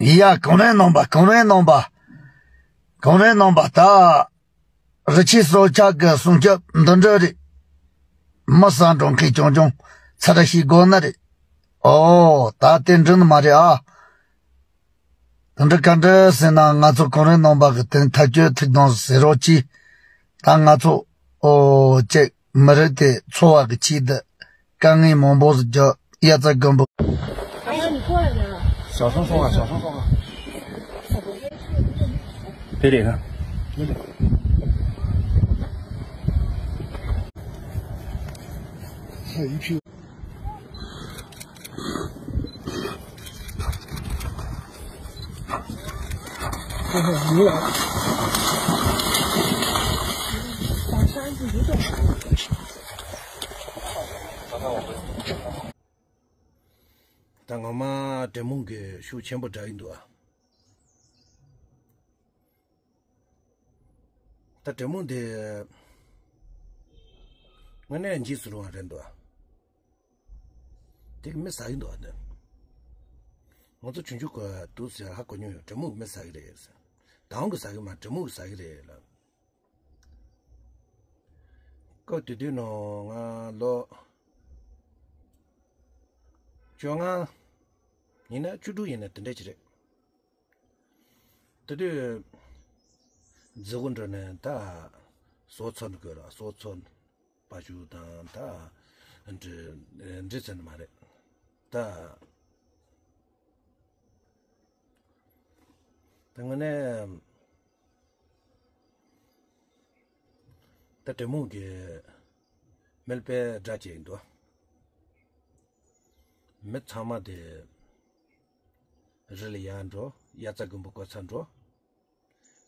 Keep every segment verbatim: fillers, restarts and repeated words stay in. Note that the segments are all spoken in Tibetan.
ཡ། གོང་རིམ་རྣམ་པ། གོང་རིམ་རྣམ་པ། གོང་རིམ་རྣམ་པ། ད་རི་ཆུ་སྲོག་ཆགས་ཀྱི་སྲུང་སྐྱོབ་འདི་འདྲ་རེད། མི་བསམ་འགྲོ་མཁན་རྐྱང་རྐྱང་ཚར་ཞིག་དགོས་ནི་རེད། ཨོ། ད་དེ་འགྲིག་ནི་མ་རེད་ཨ། དེ་འདྲ་ག་འདྲ་ཟེར་ན། ང་ཚོ་གོང་རིམ་རྣམ་པ་གི་དེ་ཐག་གཅོད་ཐུགས་དང་ཟེར་རོགས་གྱིས། ད་ང་ཚོ་ཨོ་ཅིག་མི་རིགས་དེ་འཚོ་བ་གི་ཆེད་དུ་དཀའ་ངལ་མང་པོ་ཞིག་རྒྱག་དབྱར་རྩྭ་དགུན་འབུ། ཞང་ཞུང་སོང་ང་། ཞང་ཞུང་སོང་ང་། དེ་རེད་ན། ད་ངོ་མ་དྲེད་མོང་གི་ཤུགས་ཆེན་པོ་དྲག་གི་འདུག་ཨ། ད་དྲེད་མོང་དེ་དངོས་གནས་འཇིགས་སུ་རུང་བ་རེད་འདུག་ཨ། དེ་གི་མི་ཟ་གི་འདུག་ཨ། དེ་ང་ཚོ་ཆུང་ཆུང་གི་དུས་ཟེར་ཧ་གོ་མྱོང་ཡོད། དྲེད་མོང་གི་མི་ཟ་གི་རེད་ཟེར། དང་གི་ཟ་གི་མ། དྲེད་མོང་གི་ཟ་གི་རེད་ལ། སྐབས་དེ་དུས་ནང་ང་ལོ་བཅོ་ལྔ་ཡིན་ན་བཅུ་དྲུག་ཡིན་ན་དེ་འདྲ་ཅིག་རེད། དེ་དུས་རྫི་གུ་འགྲོ་ནས་ད་སོ་ཚོད་དགོས་ར། སོ་ཚོད་པ་ཞུ་དང་ད་འདྲི་འདྲི་ཟེར་ནི་མ་རེད་ད། ད་དངོས་གནས་ད་དྲེད་མོང་གི་མིལ་པའི་དགྲ་བྱེད་ཀྱི་འདུག། མི་ཚང་མ་དེ་རི་ལ་ཡར་འགྲོ། དབྱར་རྩྭ་དགུན་འབུ་བརྐོ་ཚར་འགྲོ།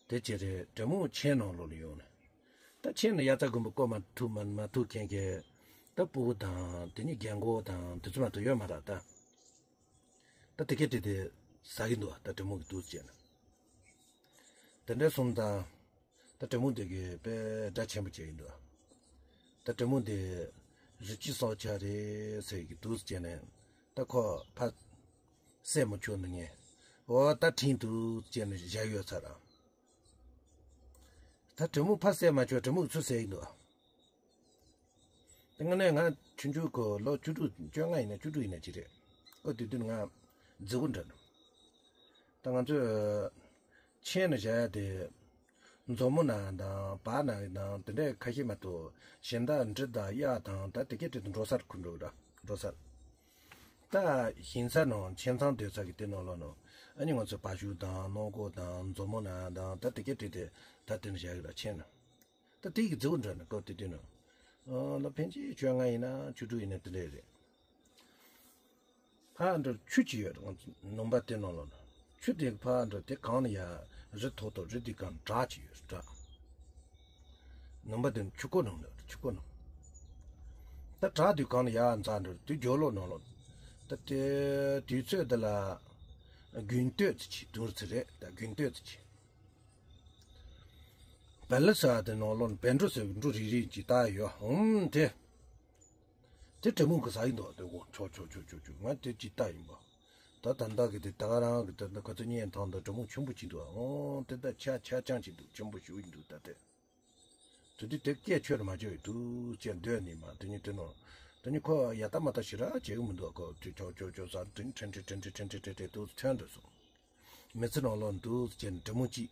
དེ་བྱས་རེད། དྲེད་མོང་ཆུའི་ནང་ལོགས་ལ་ཡོང་ནས། ད་ཆུ་ནང་དབྱར་རྩྭ་དགུན་འབུ་བརྐོ་མ་ཐུབ་མ་མ་ཐུབ་མཁན་གྱི་ད་ཕྲུ་གུ་དང་དེ་ནས་རྒན་གོག་དང་དེ་ཚོ་མ་གཏོགས་ཡོད་མ་རེད་ད། ད་དེ་གས་དེ་དེ་ཟ་གི་འདུག་ད་དྲེད་མོང་གི་དུག་བྱས་ན། དེ་འདྲ་སོང་ཙང་ད་དྲེད་མོང་དེ་གས་དཔེ་དགྲ་ཆེན་པོ་བྱས་ཡིན་འདུག། ད་དྲེད་མོང་དེ་རི་ཆུ་སྲོག་ཆགས་རེད་ཟེར་གི་དུག་བྱས་ནས་ད་ཁོ་ཕར་བསད་མ་ཆོག་ནི་ངས། འོ་ད་ཁྲིན་དུག་བྱས་ནས་བཞག་ཡོད་ཚར་ར། ད་དྲེད་མོང་ཕར་བསད་མ་ཆོག། དྲེད་མོང་ཚུར་བསད་ཡིན་འདུག། དེ་སྔ་ནས་ང་ཆུང་ཆུང་གི་ལོ་བཅུ་དྲུག་བཅོ་ལྔ་ཡིན་ན་བཅུ་དྲུག་ཡིན་ན་ཅི་རེད། ཨོ་དེ་དུས་ང་རྫི་བོ་འདྲ་འདུག། ད་ང་ཚོས་ཆེན་ནས་བཞག་ཡ་དེ་མཛོ་མོ་ནང་དང་བ་ནང་དང་དེ་འདྲའི་ཁ་ཤས་མ་གཏོགས་གཞན་དག་འབྲི་དང་གཡག་དང་ད་དེ་གས་དེ་འགྲོ་སར་ཁུར་འགྲོ་གི་ར། འགྲོ་སར། ད་ཞིང་ས་ནང་ཆེན་ཚང་སྡོད་ས་གི་དེ་ནང་ལོགས་ནང་ཨ་ནི་ང་ཚོ་བ་ཕྱུགས་དང་ནོར་ཀོ་དང་མཛོ་མོ་ནང་དང་ད་དེ་གས་དེ་དེ་ད་དེ་ནས་བཞག་གི་ར་ཆེན་ནས། ད་དེ་གི་རྫི་བོ་འདྲ་ནི་སྐབས་དེ་དུས་ནང་། ཨ་ལོ་ཕལ་ཆེར་བཅོ་ལྔ་ཡིན་ན་བཅུ་དྲུག་ཡིན་ན་དེ་འདྲས་རེད། ཕར་འགྲོ་ཆུ་ཅིག་ཡོད་རེད། ང་ཚོ་ནུབ་པ་དེ་ནང་ལོགས་ན། ཆུ་དེ་ཕར་འགྲོ་དེ་གང་ནས་ཡར་རི་མཐོ་མཐོ་རི་དེ་གང་བྲག་ཅིག་ཡོད་རེད་བྲག། ནུབ་པ་དེ་ཆུ་ཁོག་ནང་ལོགས་ཆུ་ཁོག་ནང་། ད་བྲག་དེ་གང་ནས་ཡར་འཛེགས་འགྲོ་དེ་རྒྱབ་ལོགས་ནང་ལོགས། ད་དེ་དུས་ཚོད་དེ་ལ་དགུན་སྟོད་ཅིག་དུང་རྩི་རེད། ད་དགུན་སྟོད་ཅིག། བལ་ལི་ས་དེ་ནང་ལོགས་བལ་འབྲུ་ཟེར་བའི་འབྲུ་རིལ་རིལ་ཅིག་བཏགས་ཡོད། ཧུམ་དེ། དེ་དྲེད་མོང་གིས་ཟ་ཡི་འདུག་དེ་འོ་ཆོག་ཆོག་ཆོག་ཆོག་ཆོག། ང་དེ་ཅིག་བལྟས་ཡིན་པ། ད་ད་ལྟ་གི་དེ་ད་ག་རང་གི་ད་ལྟ་ཁ་ཚོད་བརྙན་ཐང་དང་དྲེད་མོང་ཆེན་པོ་ཅིག་འདུག། ཨོ་དེ་ད་ཆ་ཆ་ཅང་ཅིག་འདུག། ཆེན་པོ་ཞེ་པོ་ཅིག་འདུག་ད་དེ། དེ་དུས་དེ་སྐད་ཆོད་མ་ཆོད་ཡི་འདུག་ཅེས་འདོད་ནི་མ། དེ་ནི་དེ་ནོ། དེ་ནི་ཁོ་ཡ་ད་མ་ད་ཞེ་དྲག་བྱེད་གི་མི་འདུག། ཁོ་དེ་ཆོག་ཆོག་ཆོག་ཟེར་དེ་ནི་ཁྲེན་ཁྲེན་ཁྲེན་ཁྲེན་ཁྲེན་ཁྲེན་ཁྲེན་དུ་ཐོན་འགྲོ་སོང་། མི་ཚེ་ནང་ལོགས་འདུག་ཅེས་དྲི་མོ་གཅིག།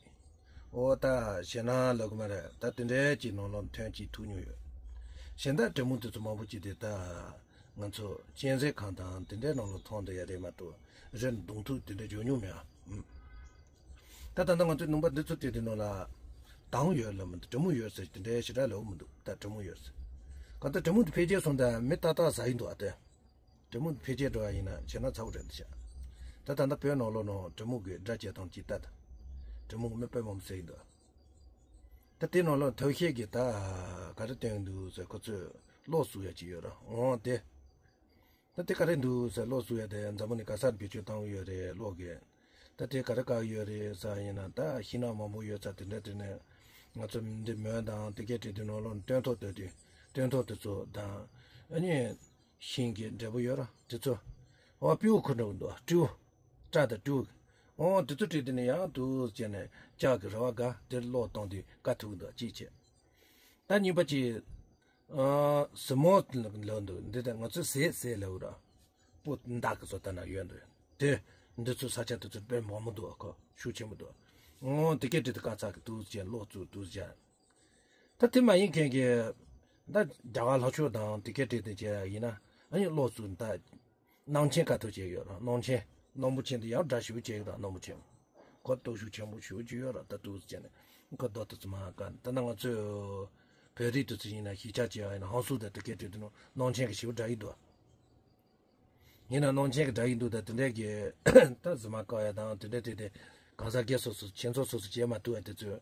ཨོ་ད་ཞེད་སྣང་ལབ་གི་མ་རེད། ད་དེ་འདྲའི་ཅིག་ནང་ལོགས་ཐོན་གཅིག་ཐུག་མྱོང་ཡོད། གཞན་དག་དྲི་མོ་དེ་ཚོ་མང་པོ་ཅིག་དེ་ད་ང་ཚོ་གཅན་གཟན་ཁང་དང་དེ་འདྲའི་ནང་ལོགས་མཐོང་བསྡད་ཡ་རེད་མ་གཏོགས་རི་གདོང་ཐུག་དེ་འདྲ་འཇོག་མྱོང་མེད་ཨ། ཨུམ། ད་ད་ལྟ་ང་ཚོའི་ནུས་པ་འདི་ཚོ་དེ་དེ་ནང་ལ་དང་ཡོད་ལབ་མི་འདུག། དྲི་མོ་ཡོད་ཟེར་དེ་འདྲའི་ཞེ་དྲག་ལབ་མི་འདུག། ད་དྲི་མོ་ཡོད་ཟེར། གང་ལྟར་དྲི་མོ་འདི་འཕེལ་རྒྱས་སོང་ད་མི་ཏག་ཏག་ཟ་ཡི་འདུག་ཨ། དེ་དྲི་མོ་འདི་འཕེལ་རྒྱས་འགྲོ་བ་ཡིན་ན་བྱས་ན་ཚ་བོ་རེད་འདི་ཤག། ད་ད་ལྟ་བོད་ནང་ལོགས་ནང་དྲི་མོ་གི་དགྲ་བྱེད་སྟངས་ཅིག་ལྟ་ད། དྲི་མོ་གི་མི་དཔེ་མང་པོ་ཟ་ཡི་འདུག། ད་དེ་ནང་ལོགས་ཐབས་ཤེས་ཀྱིས་ད་ག་རེ་སྟོན་གི་འདུག་ཟེར་ཁོ་ཚོས་གློག་བཙུགས་ཡ་ཅིག་ཡོད་ར། འོང་དེ། ད་དེ་ག་རེ་འདུག་ཟེར་གློག་བཙུགས་ཡ་དེ་འཛམ་བུ་གླིང་ག་སར་བེད་སྤྱོད་བཏང་གི་ཡོད་རེད་གློག་གི། ད་དེ་ག་རེ་བཀག་གི་ཡོད་རེད་ཟེར་ཡིན་ན་ད་ཤིང་ནགས་མང་པོ་ཡོད་ས་དེ་འདྲ་དེ་ནས་ང་ཚོ་འདི་མོན་དང་དེ་གའི་དེ་དུས་ནང་ལོགས་སྟོན་ཐོག་དེ་དུས་སྟོན་ཐོག་དེ་ཚོ་དང་ཨ་ནི་ཤིང་གི་འབྲས་བུ་ཡོད་ར་དེ་ཚོ་ འོ་སྤྲེའུ་ཁོ་འདྲ་འདུག་སྤྲེའུ། སྤྲ་དང་སྤྲེའུ། འོ་དེ་ཚོ་བྲིས་དེ་ནས་ཡང་དུ་བྱས་ནས་ལྕགས་ཀྱི་ར་བ་དགའ་དེར་གློག་བཏང་དུས་དགའ་ཐུག་འདུག་ཅིག་བྱས། ད་གཉིས་པ་ཅིག་ཨ། ཟིན་མོ་ལབ་འདུག་འདི་ལྟར་ང་ཚོས་ཟས་ཟས་ལབ་ར། སྤུ་མདའ་གི་བཟོ་ལྟ་ན་ཡོད་འདུག་དེ། འདི་ཚོ་ས་ཆ་དེ་ཚོ་དཔེ་མང་མོ་འདུག་ཁོ་ཤུགས་ཆེན་པོ་འདུག་ཨོ་དེ་སྐད་བྲིས་དེ་དཀར་ཚག་གི་དུ་བྱས་གློག་བཙུགས་དུ་བྱས། ད་དེ་མ་ཡིན་མཁན་གྱི། ད་རྒྱ་གར་ལྷོ་ཕྱོགས་དང་དེ་སྐད་བྲིས་དེ་བྱས་ཡིན་ན་ཨ་ནི་གློག་བཙུགས་ད། སྣང་ཆེན་དཀའ་ཐུབ་བྱས་ཡོད་ར། སྣང་ཆེན། སྣང་བུ་ཆེན་དེ་ཡང་སྒྲ་ཞིབ་བྱས་ཡོད་ར། སྣང་བུ་ཆེན། ཁོ་སྟོབས་ཤུགས་ཆེན་པོ་ཞུ་གྱི་ཡོད་ར། ད་དུ་བྱས་ནས་ཁོ་རྡོ་དུ་ཙི་མ་ག་ད་ན་ང་ཚོས་བོད་རིགས་དུ་ཙི་ཡིན་ན་གཞིས་ཆགས་བྱས་ཡིན་ན་ཧང་སུ་དང་དེ་སྐད་བྲིས་དུ་ནོ་སྣང་ཆེན་གྱི་ཞིབ་སྒྲ་ཡིན་འདུག་ཡིན་ན་སྣང་ཆེན་གྱི་སྒྲ་ཡིན་འདུག་ད་དེ་འདྲས་ཀྱི་ད་ཙི་མ་ཀ་ཡ་དང་དེ་འདྲས་དེ་དེ་གང་ཟག་སྒེར་སོ་སོ་ཁྱེད་ཚོ་སོ་སོ་བྱས་མ་ཐུབ་ཡ་དེ་ཚོས།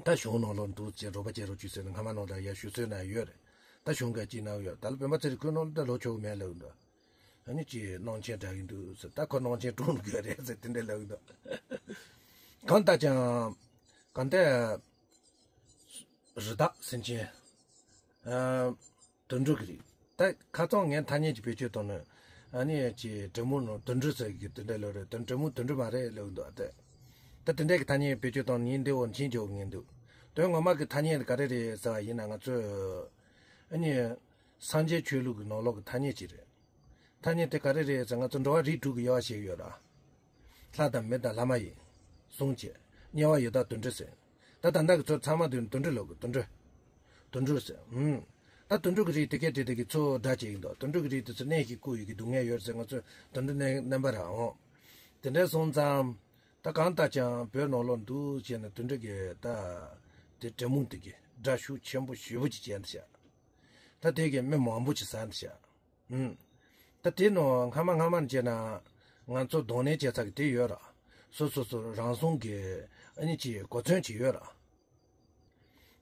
ད་གཞུང་ནང་ལོགས་འདུག་ཅེས་རོགས་པ་བྱེད་རོགས་བྱེད་ཟེར་ནས་སྔ་མ་ནང་ལྟར་ཡར་ཞུ་སྲོལ་ན་ཡོད་རེད། ད་གཞུང་ག་ཅིག་གནང་ཡོད། ད་ལ་བོད་པ་ཚེ་རིང་ཁོའི་ནང་ལ་ད་ལོ་ཆོག་མེད་ལབ་འདུག་ཨ་ནི་ཅིག་སྣང་ཆེན་དྲག་གི་འདུག་ཟེར། ད་ཁོ་སྣང་ཆེན་གྲོངས་དགོས་རེད་ཟེར་དེ་འདྲ་ལབ་འདུག་གང་ལྟར་ཀྱང་། གང་ལྟར། རི་དྭགས་སེམས་ཅན། ཨ། དུད་འགྲོ་གི་རིགས། ད་ཁ་རྩང་ངས་ཐ་སྙད་ཅིག་བེད་སྤྱོད་བཏང་ནས། ཨ་ནི་ཅིག་དྲེད་མོང་ནང་དུད་འགྲོ་ཟེར་གི་དེ་འདྲ་ལབ་རེད། དུད་དྲེད་མོང་དུད་འགྲོ་མ་རེད་ལབ་འདུག་ཨ་ཏེ། ད་དེ་འདྲས་ཀྱི་ཐ་སྙད་བེད་སྤྱོད་བཏང་ནས་འདི་འོ་འཆིང་འཇོག་ངེས་འདུག་དོན་ངོ་མ་གི་ཐ་སྙད་ག་རེ་རེད་ཟེར་བ་ཡིན་ན་ང་ཚོས། ཨ་ནི། སངས་རྒྱས་ཆོས་ལུགས་ཀྱི་ནང་ལོགས་ཀྱི་ཐ་སྙད་ཅིག་རེད། ཐ་སྙད་དེ་ག་རེ་རེད་ཟེར་ང་ཚོ་འགྲོ་བ་རིགས་དྲུག་གི་དབྱེ་བ་ཞིག་ཡོད་ར། ལྷ་དང་མི་དང་ལྷ་མ་ཡིན། གསུམ་བྱས། དམྱལ་བ་ཡི་དྭགས་དུད་འགྲོ་ཟེར། ད་ད་ལྟ་གི་ཚོ་ཚང་མ་དུད་དུད་འགྲོ་ལབ་གི་དུད་འགྲོ། དུད་འགྲོ་ཟེར། ཨུམ། ད་དུད་འགྲོ་གི་རིགས་དེ་སྐད་དེ་དེ་གི་ཚོ་སྒྲ་བྱེད་ཀྱི་འདུག་དུད་འགྲོ་གི་རིགས་དེ་ཚོ་གནས་ཤིག་བཀོད་ཡོད་ཀྱི་སྡུག་བསྔལ་ཡོད་ཟེར་ང་ཚོ་དུད་འགྲོ་གནས་གནས་པ་ར་འོང་། དེ་འདྲ་སོང་ཙང་། ད་གང་ལྟར་ཀྱང་བོད་ནང་ལོགས་འདུག་བྱས་ན་དུད་འགྲོ་གི་ད། དེ་དྲེད་མོང་དེ་གི་སྒྲ་ཤུགས་ཆེན་པོ་ཞེ་པོ་ཅིག་བྱས་འདུག་ཤག་ད་དེ་གི་མི་མང་པོ་ཅིག་ཟ་འདུག་ཤག་ཨུམ། ད་དེ་ནང་སྔ་མ་སྔ་མ་བྱས་ན་ང་ཚོ་གདོང་ལེན་བྱེད་ས་གི་དེ་ཡོད་ར། སོ་སོ་སོ་རང་སྲུང་གི་ཨ་ནི་ཅིག་གོ་མཚོན་ཅིག་ཡོད་ར།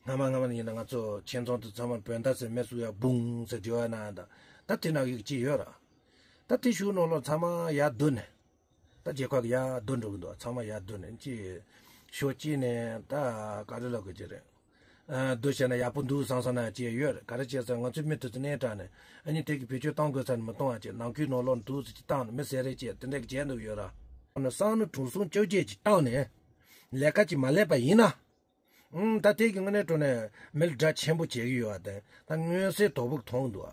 སྔ་མ་སྔ་མ་ཡིན་ན་ང་ཚོ་ཁྱིམ་ཚང་དུ་ཚང་མ་བོད་ཟླ་ཟེར་མེ་གསོད་ཡ་བུང་ཟེར་དྲི་བ་ན་ད་ད་དེ་ནང་གི་ཅིག་ཡོད་ར། ད་དེ་ཤུགས་ནང་ལོགས་ཚང་མ་ཡར་བསྡུ་ནས། ད་རྒྱལ་ཁབ་ཀྱི་ཡར་བསྡུ་འགྲོ་གི་འདུག་ཚང་མ་ཡར་བསྡུ་ནས་ཅི། ཤོག་ཅི་ནས་ད་ག་རེ་ལབ་དགོས་ཀྱི་རེད། ཨ། བསྡུ་བྱས་ན་ཡག་པོ་འདུག་བསམ་བསམ་ན་ཅི་ཡོད་རེད། ག་རེ་བྱས་ཟེར་ང་ཚོའི་མི་དེ་ཚོ་གནས་དྲགས་ནས་ཨ་ནི་དེ་གི་བེད་སྤྱོད་གཏོང་དགོས་ས་ནས་མི་གཏོང་བ་བྱས་ནང་ཁུལ་ནང་ལོགས་འདུག་ཟེར་ཅིག་བཏང་ནས་མི་ཟེར་རེད་ཅེས་དེ་འདྲ་གི་བྱས་འདུག་ཡོད་ར། ཨ་ནི་སང་ནི་གྲོང་སྲུང་བཅོ་བརྒྱད་ཅིག་བཏང་ནས་ལས་ཀ་ཅིག་མ་ལས་པ་ཡིན་ན། ཨང་། ད་དེ་གི་དངོས་གནས་དྲང་གནས་མི་ལ་དགྲ་ཆེན་པོ་བྱེད་ཀྱི་ཡོད་པ་དེ་ད་མངོན་གསལ་དོད་པོ་མཐོང་འདུག་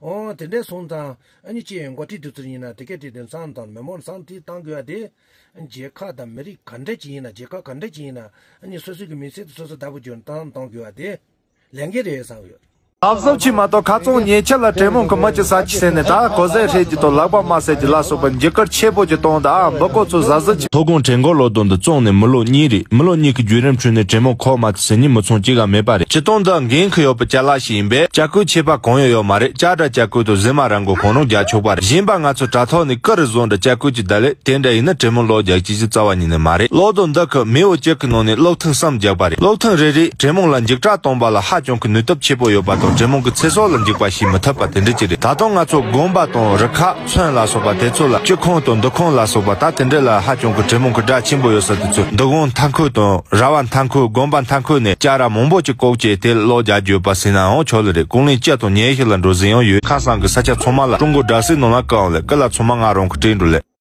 ཨོ་དེ་འདྲས་སོང་ཙང་ཨ་ནི་ཅི་ཡང་འགོ་ཁྲིད་དེ་ཚོ་ཡིན་ན་དེ་ག་དེ་དེ་བསམ་དང་མི་མང་བསམ་དེ་བཏང་དགོས་པ་དེ་རྒྱལ་ཁབ་དང་མི་རིགས་ག་འདྲས་ཅིག་ཡིན་ན་རྒྱལ་ཁབ་ག་འདྲས་ཅིག་ཡིན་ན་ཨ་ནི་སོ་སོ་གི་མི་ཚེ་དེ་སོ་སོ་བདག་པོ་རྒྱུ་བཏང་གཏོང་དགོས་པ་དེ་ལས་འགན་རེད་བསམ་ཡོད། ལབ་ཟབ་ཅིག་མ་གཏོགས་ཁ་ཚོན་ཉེ་ཆར་ལ་དྲེད་མོང་གི་མི་གཅིག་ཟ་གཅིག་ཟེར་ནས་ད་གོ་ཟས་ཧྲལ་གྱི་དང་ལག་པ་མ་བསལ་གྱི་ལ་སོགས་པ་འཇིགས་སྐུལ་ཆེ་པོ་ཅིག་གཏོང་དང་འབུ་རྐོ་ཚོ་ཟ་ཟི་ཅིག་ཐོ་དགོང་དྲན་གོ་ལོ་དོན་དུ་བཙོང་ནས་མི་ལོ་གཉིས་རེད། མི་ལོ་གཉིས་ཀྱི་བརྒྱུད་རིམ་ཁྲོད་ནས་དྲེད་མོང་ཁོ་མ་ཚོས་ཟིན་ཉིན་མི་ཚང་གཅིག་ག་མེད་པ་རེད། སྤྱི་སྟངས་འདི་འགན་ཁུར་ཡོད་པའི་ཅ་ལག་ཞིག་ཡིན་པས་ཅ་སྐོས་ཆད་པ་གང་ཡང་ཡོད་མ་རེད། ཅ་འདྲ་ཅ་སྐོས་དང་ཟི་མ་ར་མགོ་གང་རུང་རྒྱག་ཆོག་པ་རེད། གཞན་པ་ང་ཚོ་དྲ་ཐོག་ནས་ཀུ་རེ་བཟོ་འདྲ་ཅ་སྐོས་ཀྱི་བརྡ་ལས་དེ་འདྲ་ཡིན་ན་དྲེད་མོང་ལོག་རྒྱག་ཅི་ཅི་རྩ་བ་ཉིད་ནས་མ་རེད། ལོ་དོན་འདི་གི་མེས་པོ་གཅིག་གི་ནང་ནས་གློག་ཐུང་གསུམ་རྒྱག་པ་རེད། གློག་ཐུང་རེ་རེས་དྲེད་མོང་ལ་འཇིགས་སྐྲག་གཏོང་པ་ལ་ཧ་ཅང་གི་ནུས་སྟོབས་ཆེ་པོ་ཡོད་པ་དང་དྲེད་མོང་གི་ཚེ་སྲོག་ལ་འཇིགས་པ་ཞིག་མི་ཐུབ་པ་དེ་འདྲ་ཅིག་རེད། ད་དུང་ང་ཚོ་དགོན་པ་དང་རི་ཁ་ཚོན་ལ་སོགས་པ་དེ་ཚོ་ལ་སྤྱི་ཁང་དང་འདུ་ཁང་ལ་སོགས་པ་ད་དེ་འདྲ་ལ་ཧ་ཅང་གི་དྲེད་མོང་གི་སྒྲ་ཆེན་པོ་ཡོད་ས་དེ་ཚོ་འདུ་ཁང་མཐའ་འཁོར་དང་ར་བ་མཐའ་འཁོར་དགོན་པ་མཐའ་འཁོར་ནས་ཅ་ར་མང་པོ་ཅིག་བཀོག་བྱས་དེ་གློག་རྒྱག་རྒྱུ་ཡོད་པ་ཟེར་ནའང་ཆོག་ལེ་རེད། ཀུང་ལིན་སྤྱི་དང་ཉེ་ཤོས་ལ་འགྲོ་ཟིན་ཡང་ཡོད། ཁ་སང་གི་ས་ཆ་ཚང་མ་ལ་ཀྲུང་གོ་དྲག་སའི་ནང་ལ་བཀག་ལེ་ཀི་ལ་ཚང་མ་ང་རང་གི་སྤྲད་འགྲོ་ལེ།